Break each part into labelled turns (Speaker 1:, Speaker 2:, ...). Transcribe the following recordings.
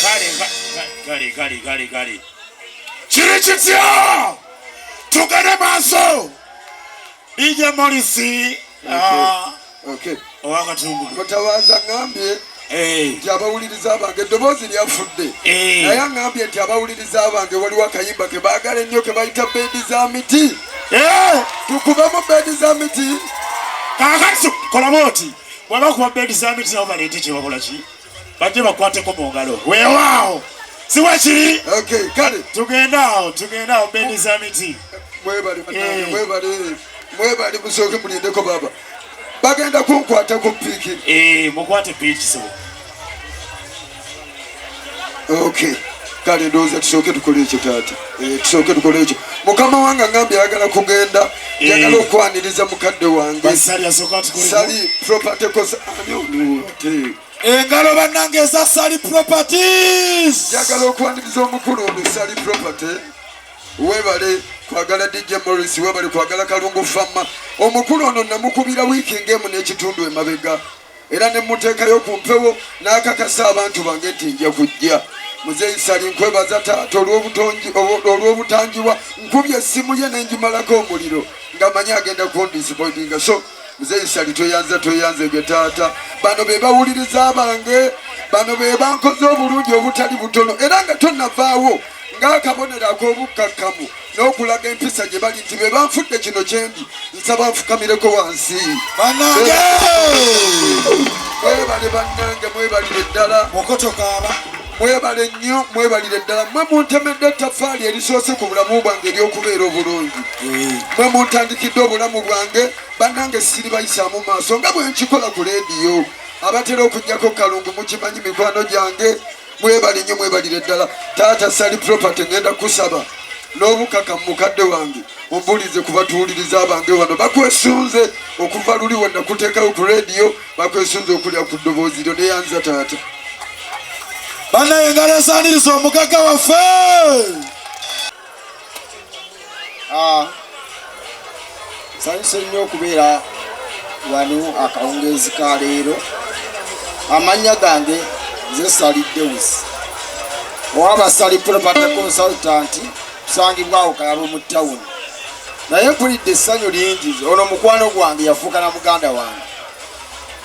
Speaker 1: Kale, kale, kale, kale, kale. Kiri kitya? Tugende maaso. DJ Morris. Ah,
Speaker 2: Okay.
Speaker 1: Owakatungulu.
Speaker 2: Mutawaza ngambye nti abawuliriza bange eddoboozi lyafudde. Naye angambye nti abawuliriza bange waliwo akayimba ke baagala ennyo ke bayita Beedi za Miti. Tukubemu Beedi za Miti.
Speaker 1: Kaakati kolamu oti bwaba kuba Beedi za Miti nabo baleete kye bakola ki bajje bakwateko mu ngalo. Weewaawo si bwekiri?
Speaker 2: Okay, kale
Speaker 1: tugende awo, tugende awo Beedi za Miti.
Speaker 2: Mwebale bannange, mwebale, mwebale, musooke mulindeko baba. Bagenda kunkwata ku piiki.
Speaker 1: Mukwate piiki sebo.
Speaker 2: Okay. Kale ndowooza tusooke tukole ekyo taata. Tusooke tukole ekyo. Mukama wange angambye ayagala kugenda, njagala okwaniriza mukadde wange.
Speaker 1: Basali asooka atukole.
Speaker 2: Sali Property Cos-, ani ono ate?
Speaker 3: Engalo bannange eza Sali Properties.
Speaker 2: Njagala okwaniriza omukulu ono Sali Property. Webale kwagala DJ Morris, webale kwagala Kalungu Fama. Omukulu ono namukubira wiiki ng'emu n'ekitundu emabega, era ne mmuteekayo ku mpewo n'akakasa abantu bange nti nja kujja. Muzeeyi Sali nkwebaza taata olw'obutangiwa, nkubye essimu ye ne ngimalako omuliro nga manyi agenda kundisappointinga. So Muzeeyi Sali tweyanza, tweyanzege taata. Bano be bawuliriza bange, bano be bankoze obulungi obutali butono, era nga tonnavaawo ng'akabonero ak'obukkakkamu n'okulaga empisa gye bali nti be banfudde kino kye ndi, nsaba nfukamireko wansi.
Speaker 3: Bannange!
Speaker 2: Mwebale bannange, mwebalire ddala.
Speaker 3: Mukotokaaba.
Speaker 2: Mwebale nnyo, mwebalire ddala. Mmwe muntemedde ettaffaali erisoose ku bulamu bwange ery'okubeera obulungi. Mmwe muntandikidde obulamu bwange, bannange siribayisaamu maaso nga bwe nkikola ku leediyo. Abatera okuggyako Kalungu mukimanyi mikwano gyange. Mwebale nnyo, mwebalire ddala. Taata Sali Property, ngenda kusaba n'obukaka mu mukadde wange ombuulize ku batuwuliriza bange wano. Bakwesunze okuva luli we nakuteekayo ku leediyo, bakwesunze okulya ku ddoboozi lyo. Neyanza taata.
Speaker 3: Bannaye engalo ezaaniriza omugagga waffe.
Speaker 4: Nsanyuse nnyo okubeera wano akawungeezi ka leero. Amannya gange nze Sali Deus, owaba Sali Property Consultant, tusangibwawo Kayabo mu tawuni. Naye mpulidde essanyu lingi. Ono mukwano gwange yafuuka na muganda wange,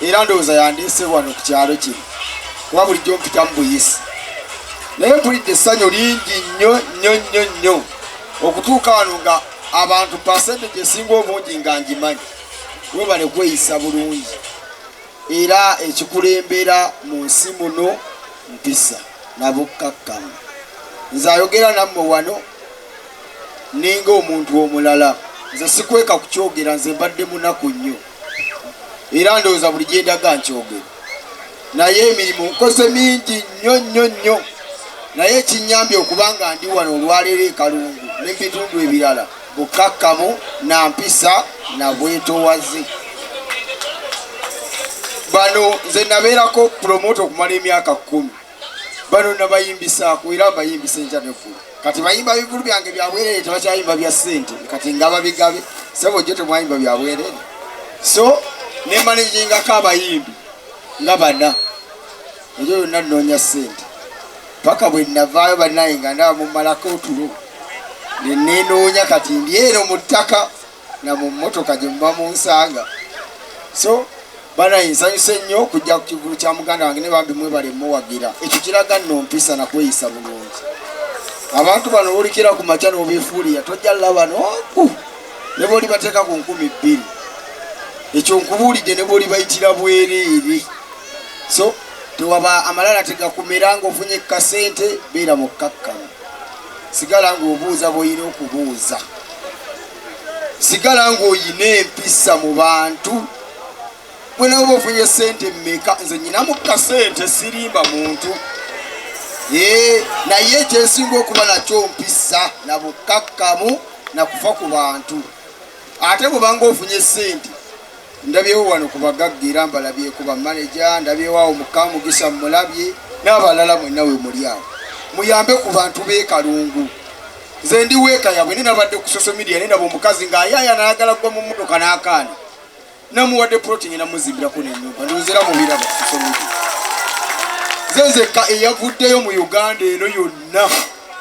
Speaker 4: era ndowooza yandeese wano ku kyalo kino kuba bulijjo mpita mu buyisi. Naye mpulidde essanyu lingi nnyo nnyo nnyo nnyo okutuuka wano nga abantu percentage esinga obungi nga ngimanyi. Webale kweyisa bulungi, era ekikulembera mu nsi muno mpisa na bukkakkamu. Nze ayogera nammwe wano ninga omuntu omulala, nze sikweka kukyogera, nze mbadde munaku nnyo, era ndowooza buli gye ndaga nkyogera. Naye emirimu nkoze mingi nnyo nnyo nnyo, naye ekinnyambye okuba nga ndi wano olwaleero e Kalungu ne mu bitundu ebirala, bukkakkamu na mpisa na bwetowaze. Bano nze nabeerako promoter okumala emyaka 10, bano nabayimbisaako era mbayimbisa enkya n'eggulo. Kati bayimba bivulu byange bya bwereere, tebakyayimba bya ssente, kati nga babigabe. Ssebo jjo temwayimba bya bwereere. So ne managingako abayimbi nga bana, ekyo yonna nnoonya ssente paka bwe navaayo bannaye nga ndaba mumalako otulo ne neenoonya. Kati ndi eno mu ttaka na mu mmotoka gye muba munsanga. So banaye nsanyuse nnyo okujja ku kivvulu kya muganda wange, ne bambi mwebale muwagira. Ekyo kiraga nno mpisa na kweyisa bulungi. Abantu bano olikira ku makya n'obeefuulira, tojja laba n'oku ne bw'oli bateeka ku 2000, ekyo nkubuulidde, ne bw'oli bayitira bwereere. So tewaba amalala tegakumera ng'ofunye kasente, beera mukkakkamu, sigala ng'obuuza bw'olina okubuuza, sigala ng'olina empisa mu bantu. Bwe nawe oba ofunye ssente mmeka, nze nnyinamu kasente, sirimba muntu. Naye ekyensinga okuba nakyo mpisa na bukkakkamu na kufa ku bantu. Ate bw'obanga ofunye ssente, ndabyewo wano ku bagagga era mbalabyeko ba manager, ndabyewo awo mu Kamugisa mmulabye n'abalala mwenna we muli awo, muyambe ku bantu b'e Kalungu. Nze ndi weeka yabwe, naye nabadde ku social media naye ndaba omukazi ng'ayaaya n'ayagala kugwa mu mmotoka n'akaana, namuwadde plot ngenda muzimbirako n'ennyumba, ndowooza era mubiraba ku social media. Nze nzekka eyavuddeyo mu Uganda eno yonna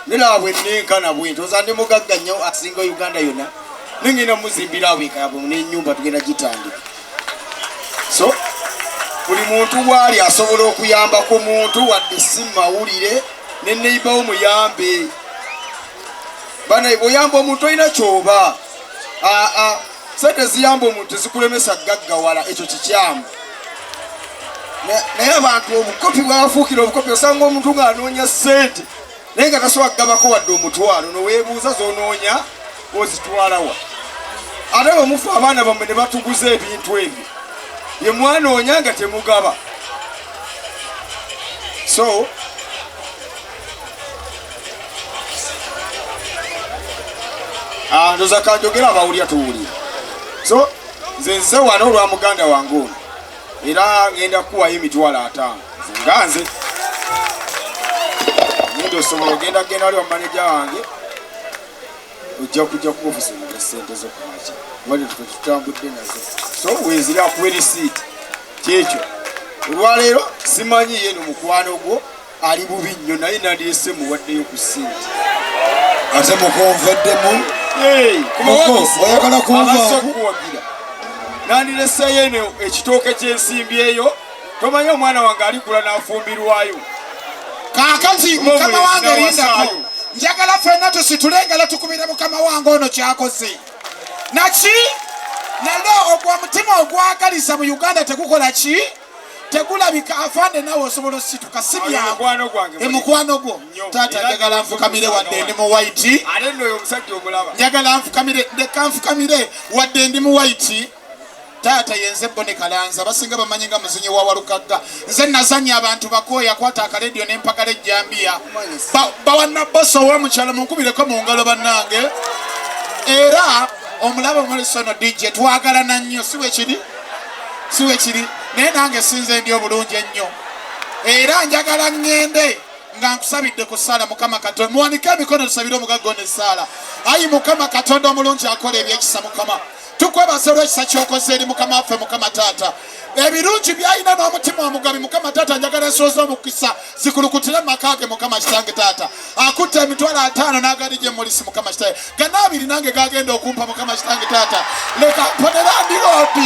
Speaker 4: nelaba bwe nenkana bwenti oza ndi mugagga nnyo asinga Uganda yonna, nengenda muzimbira awo ekayabwe n'ennyumba tugenda gitandika. So buli muntu waali asobola okuyamba ku muntu wadde si mawulire ne neibawo muyambe banaye. Bw'oyamba omuntu olina kyoba aa sente ziyamba omuntu tezikulemesa gaggawala, ekyo kikyamu. Naye abantu obukopi bwafuukira obukopi, osanga omuntu ng'anoonya sente naye nga tasobola kugabako wadde omutwalo, noweebuuza z'onoonya ozitwalawa. Ate bwe mufa abaana bammwe ne batuguza ebintu ebyo bye mwanoonya nga temugaba. So ndoza kanjogera abawulira tuwulira. So nze nze wano olwa muganda wange ono, era ngenda kukuwayo 50,000 nze nga nze ngenda osobola ogenda genda wali wa maneja wange, ojja kujja ku ofisi nga sente zo kumakya wali tutambudde nazo, so weziri akuwa risiiti. Kyekyo olwaleero simanyi yeno mukwano gwo ali bubi nnyo, naye nandirese muwaddeyo ku sente.
Speaker 3: Ate mukonveddemu. Oyagala kunvaako?
Speaker 4: Kuwagira nandireseyo eno ekitooke kyensimbyeyo, tomanyi omwana wange alikula n'afumbirwayo.
Speaker 1: Kaakati mukama wange
Speaker 4: Omulenzi
Speaker 1: lindako,
Speaker 4: n'awasaayo.
Speaker 1: Njagala ffenna tusitule engalo tukubire mukama wange ono kyakoze naki nalo. Ogwo omutima ogwagaliza mu Uganda tegukola ki, tegulabika. Afande, nawe osobola osituka, si byangu.
Speaker 4: Mukwano gwange.
Speaker 1: Emukwano gwo.
Speaker 4: Nnyo.
Speaker 1: Taata,
Speaker 4: Era
Speaker 1: njagala nfukamire wadde ndi mu white.
Speaker 4: Ate nno oyo omusajja omulaba.
Speaker 1: Njagala nfukamire, ndeka nfukamire wadde ndi mu white. Taata, yenze Bone Kalanza, basinga bamanyi nga muzinyi wa Walukagga. Nze nazanya abantu bakooya kwata akalediyo nempagala ejjambiya. Bawanna bosa ow'omukyalo, munkubireko mu ngalo bannange. Era omulaba omulisono DJ, twagalana nnyo, si bwe kiri? Si bwe kiri? Naye nange sinze ndi obulungi ennyo, era njagala ŋŋende nga nkusabidde ku ssaala. Mukama Katonda, muwanike emikono tusabire omugagga ono essaala. Ayi Mukama Katonda omulungi akola ebyekisa, Mukama tukwebaza olw'ekisa ky'okoze eri mukama waffe. Mukama taata, ebirungi byalina n'omutima omugabi, Mukama taata, njagala ensulo z'omukisa zikulukutire mu maka ge. Mukama kitange taata, akutte 50,000 n'agali gye mulisi. Mukama kitange, gana abiri nange gagenda okumpa. Mukama kitange taata, leka mpone landlord,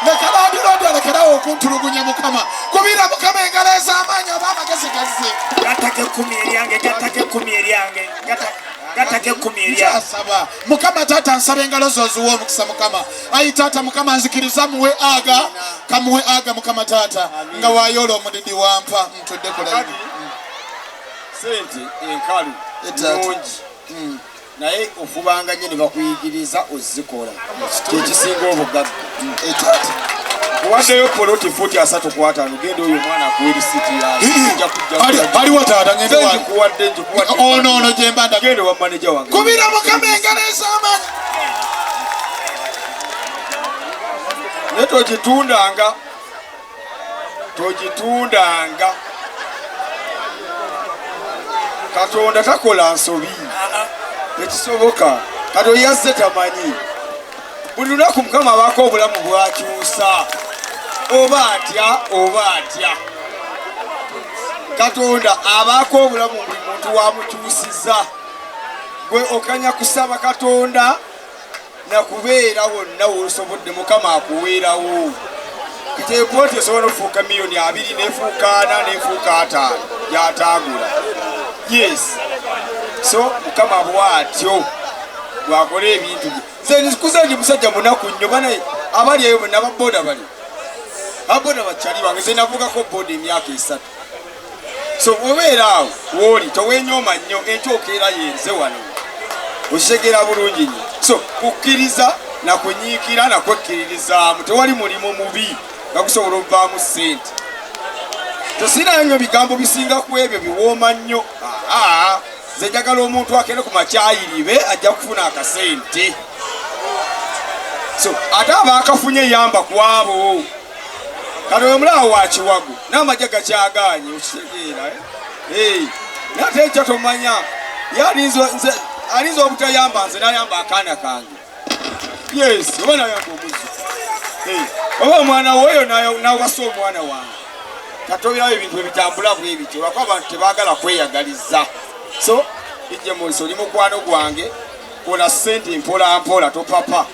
Speaker 1: leka landlord alekerawo okuntulugunya. Mukama, kubira Mukama engalo ez'amaanyi oba amagezi gazze.
Speaker 5: Gattako 10 eryange, gattako 10 eryange, gattako 10 eryange.
Speaker 1: Nkyasaba Mukama taata, nsaba engalo zo ziwe omukisa. Mukama, ayi taata, Mukama nzikiriza muwe aga, kamuwe aga. Mukama taata, nga wayoola omudidi wampa ntudde ku layini.
Speaker 4: Sente enkalu
Speaker 2: Etaata.
Speaker 4: nungi, naye ofubanga nnyo ne bakuyigiriza ozikola, kyekisinga obugagga.
Speaker 2: Etaata.
Speaker 4: Kuwaddeyo poloti futi 35, genda oyo omwana akuwa erisiti.
Speaker 1: Aliwo taata, ngende wano.
Speaker 4: Ngikuwadde, ngikuwadde.
Speaker 1: Ono ono gyemba ndaga.
Speaker 4: Genda wa maneja wange.
Speaker 1: Kubira Mukama engalo ez'amaanyi.
Speaker 4: Naye togitundanga, togitundanga. Katonda takola nsobi, tekisoboka. Kati oyazze tamanyi buli lunaku Mukama abaako obulamu bwakyusa, oba atya oba atya, Katonda abaako obulamu buli muntu wamukyusiza. Gwe okanya kusaba Katonda nakubeera wonna wosobodde, Mukama akuweerawo. Kati epoloti esobola nokufuuka 20 miliyoni, nefuuka 40, nefuuka 50 gyatagula. Yes, so Mukama bwatyo bwakola ebintu bye. Nze nkuze ndi musajja munaku nnyo. Bana abali eyo bonna baboda, bali baboda bakyali bange. Nze navugako boda emyaka 3. So obeera awo wooli towenyooma nnyo, enkyuka yenze wano okitegeera bulungi nnyo. So kukkiriza nakunyiikira nakwekkiririzaamu, tewali mulimu mubi nga gusobola okuvaamu ssente. Tosinayo nnyo bigambo bisinga ku ebyo biwooma nnyo. Aa, nze njagala omuntu akere ku makyayiribe ajja kufuna akasente. So ate aba akafunye yamba ku abo. Kati oyo omulaba wa kiwago n'amagye gakyaganye, okitegeera, eh? Naye ate ekyo tomanya, ye alinza obutayamba nze nayamba akaana kange. Yes, oba nayamba omuzzu, oba omwana woyo nawasa omwana wange. Katobirawo ebintu ebitambula bwe bityo lwakuba abantu tebaagala kweyagaliza. So DJ Morris oli mukwano gwange, kola ssente mpola mpola, topapa.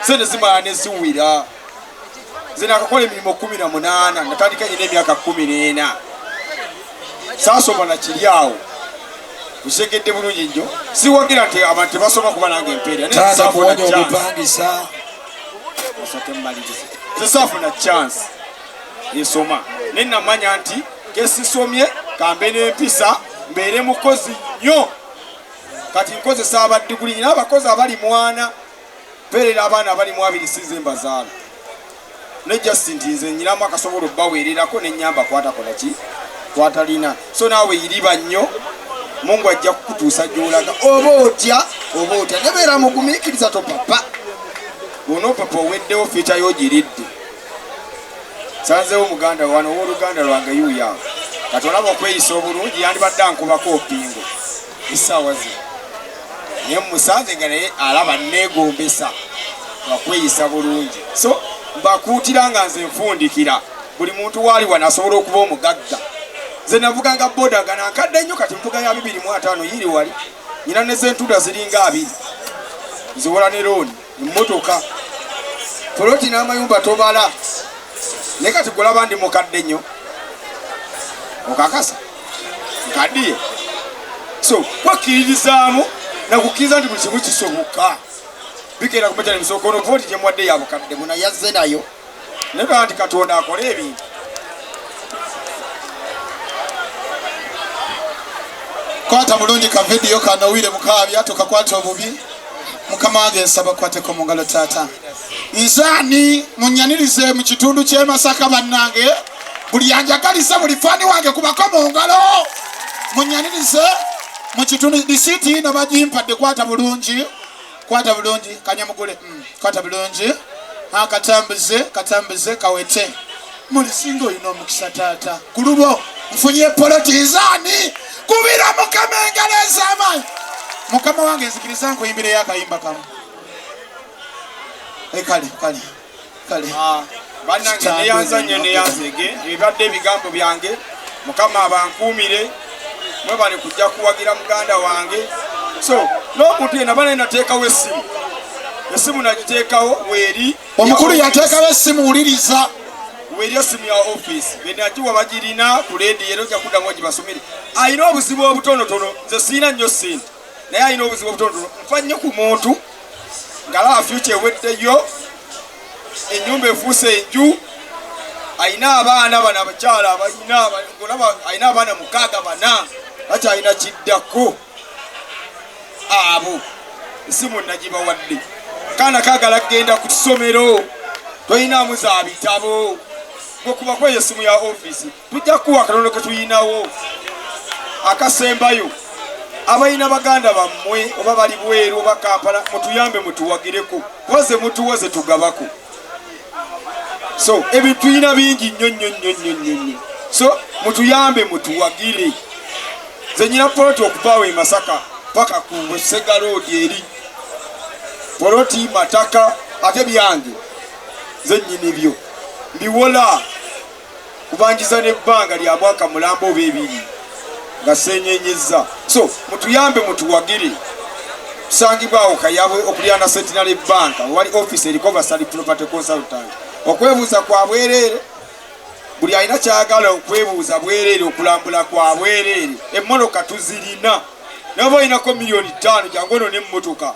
Speaker 4: Ssente zimala ne ziwera. Nze nakakola emirimu 18, natandika nyina emyaka 14, saasoma na kiri awo. Okitegedde bulungi nnyo. Siwagira nti abantu tebasoma kuba nange empeera, naye
Speaker 3: Taata
Speaker 4: saafuna
Speaker 3: kuwonya
Speaker 4: chance.
Speaker 3: obupangisa.
Speaker 4: Osooke mmalirize. Nze saafuna chance esoma, naye namanya nti kesisomye kambe n'empisa mbeere mukozi nnyo. Kati nkozesa abadiguli, nyina abakozi abali mwana mpeerera abaana abali mu 20, sinze mbazaala, ne just nti nze nyinamu akasobola obbaweererako nenyamba kwatakola ki kwatalina. So naawe yiriba nnyo, Mungu ajja kukutuusa gy'olaga,
Speaker 2: oba otya oba otya, nebeera mugumiikiriza, topapa.
Speaker 4: Bw'onoopapa oweddewo, future y'ogiridde. Nsanzeewo muganda wano owooluganda lwange yuuyo awo. Kati olaba okweyisa obulungi, yandibadde ankubako opingo essaawa zino, naye musanze nga naye alaba neegombesa lwakweyisa bulungi. So mbakuutira nga nze nfundikira, buli muntu waali wano asobola okuba omugagga. Nze navuganga boda nga nankadde nnyo, kati nvuga ya 2005 yiri wali nyina ne zentunda ziringa 20, nziwola ne looni emmotoka poloti n'amayumba tobala. Naye kati gulaba ndi mukadde nnyo, okakasa nkaddiye. So kwakkiririzaamu nakukkiriza nti buli kimu kisoboka, bikeera kumakyala emisooka ono vooti gyemuwadde ya bukadde
Speaker 2: buna yazze nayo,
Speaker 4: naye gaa nti Katonda akole ebintu.
Speaker 1: Kwata bulungi ka vidiyo kano, wire mukaabya tokakwata obubi. Mukama wange nsaba kwateko mu ngalo taata. Nzaani munyanirize mu kitundu ky'e Masaka bannange, buli anjagaliza, buli fan wange kubako mu ngalo, munyanirize mu kitundu. Risiiti ino bagimpadde, kwata bulungi, kwata bulungi kanyamugule, kwata bulungi, katambuze katambuze kawete mulisinga olina omukisa taata. Ku lulwo nfunye poloti. Nzaani kubira Mukama engalo ez'amaanyi. Mukama wange nzikiriza nkuyimbireyo akayimba kamu. Kale kale kale.
Speaker 4: Bannange neyanza nnyo, neyanzege ebibadde ebigambo byange. Mukama abankuumire, mwebale kujja kuwagira muganda wange. So n'omuntu yena banaye nateekawo essimu, essimu nagiteekawo weeri.
Speaker 1: Omukulu yateekawo essimu, wuliriza.
Speaker 4: Weeri essimu ya office benagiwa bagirina ku leediyo, era ojja kuddamu ogibasomere. Alina obuzibu obutonotono, nze siina nnyo ssente, naye alina obuzibu obutonotono. Nfa nnyo ku muntu ng'alaba future eweddeyo, ennyumba efuuse enju, alina abaana bano abakyala abalina, olaba alina abaana 6 4, bakyalina kiddako. Abo esimu nagibawadde. Kaana kaagala kugenda ku ssomero, tolinaamu za bitabo, gwekuba kweyo esimu ya ofiisi, tujja kukuwa akatono ke tuyinawo akasembayo. Abalina baganda bammwe oba bali bweru oba Kampala, mutuyambe mutuwagireko, kuba ze mutuwa ze tugabako. So ebintu tulina bingi nnyo nnyo nnyo nnyo nnyo nnyo, so mutuyambe mutuwagire. Nze nyina poloti okuvaawo e Masaka paka ku Busega Road, eri poloti mataka ate byange, nze nnyini byo, mbiwola kubanjiza n'ebbanga lya mwaka mulamba oba 2 nga senyenyeza. So mutuyambe mutuwagire. Tusangibwawo Kayabwe okuliraana Centenary Bank, wali office eriko Basali Property Consultant. Okwebuuza kwa bwereere, buli alina kyagala okwebuuza bwereere, okulambula kwa bwereere. Emmotoka tuzirina, naye oba olinako 5 miliyoni, jangu ono n'emmotoka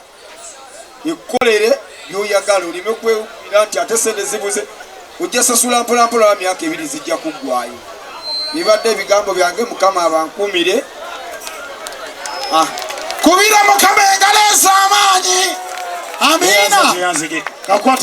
Speaker 4: ekkolere by'oyagala, oleme kwewulira nti ate sente zibuze. Ojja sasula mpolampola, wa myaka 2 zijja kuggwayo. Bibadde ebigambo byange, Mukama abankuumire.
Speaker 1: Kubira Mukama engalo ez'amaanyi. Amiina.
Speaker 5: Neyanzege. Kakwata.